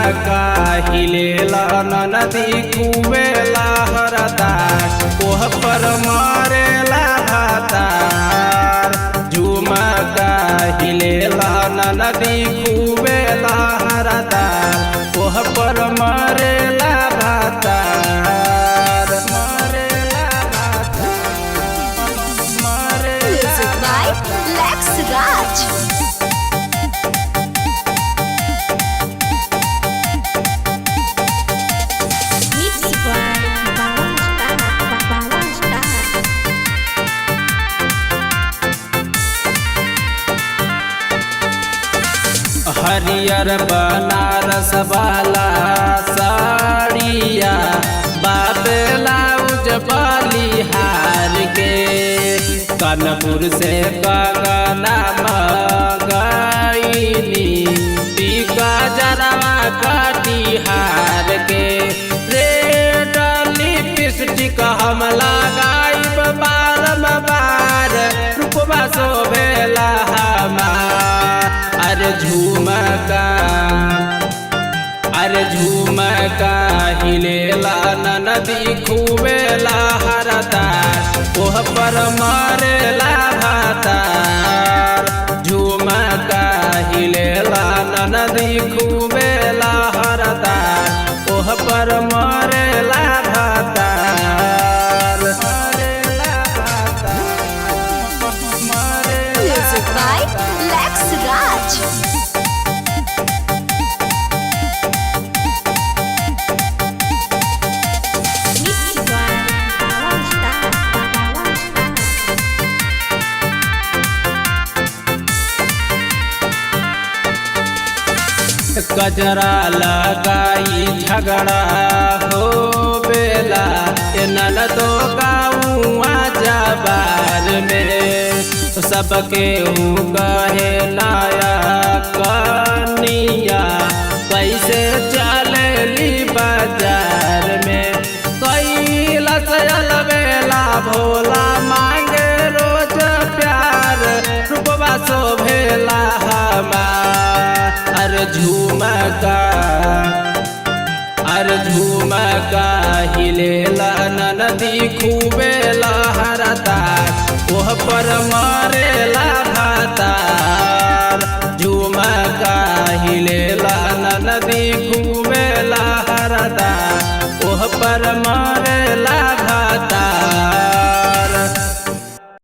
झुमका हिलेला नदी कुबेला हरदार ओह पर मारेला भातार। झुमका हिलेला नदी कुबेला हरदार ओह पर मारेला भातार। मारेला भातार, मारेला। Music by Lex Raj. Mix by Pawan Star. Pawan Star. हरियर बनारस वाला साड़िया बाबेला बलिहार के कानपुर से कंगना मंगाइली टीका जरवा कटिहार के रेड लिपस्टिक हम लगाइब बारम बार रूपवा शोभेला हमार। अरे झुमका, अरे झुमका हिलेला नदी खूबेला हरदार ओह पर मारेला भातार। झुमका हिलेला नदी खूबेला हरदार ओह पर मारेला भातार। मारेला भातार, मारेला। Music by Lex Raj. Mix by Pawan Star. Pawan Star. कजरा लगाई झगड़ा हो बेला नन तो गाऊआ जबार में सबके हूँ कहे लाया कनिया कैसे चलेली बाजार में। कैलाश अलबेला भोला मांगे रोज प्यार रूपवा शोभेला हमार। अरे झुमका, अरे झुमका हिलेला नदी खूबेला हरदार ओह पर मारेला भातार। झुमका हिलेला नदी खूबेला हरदार ओह पर मारेला।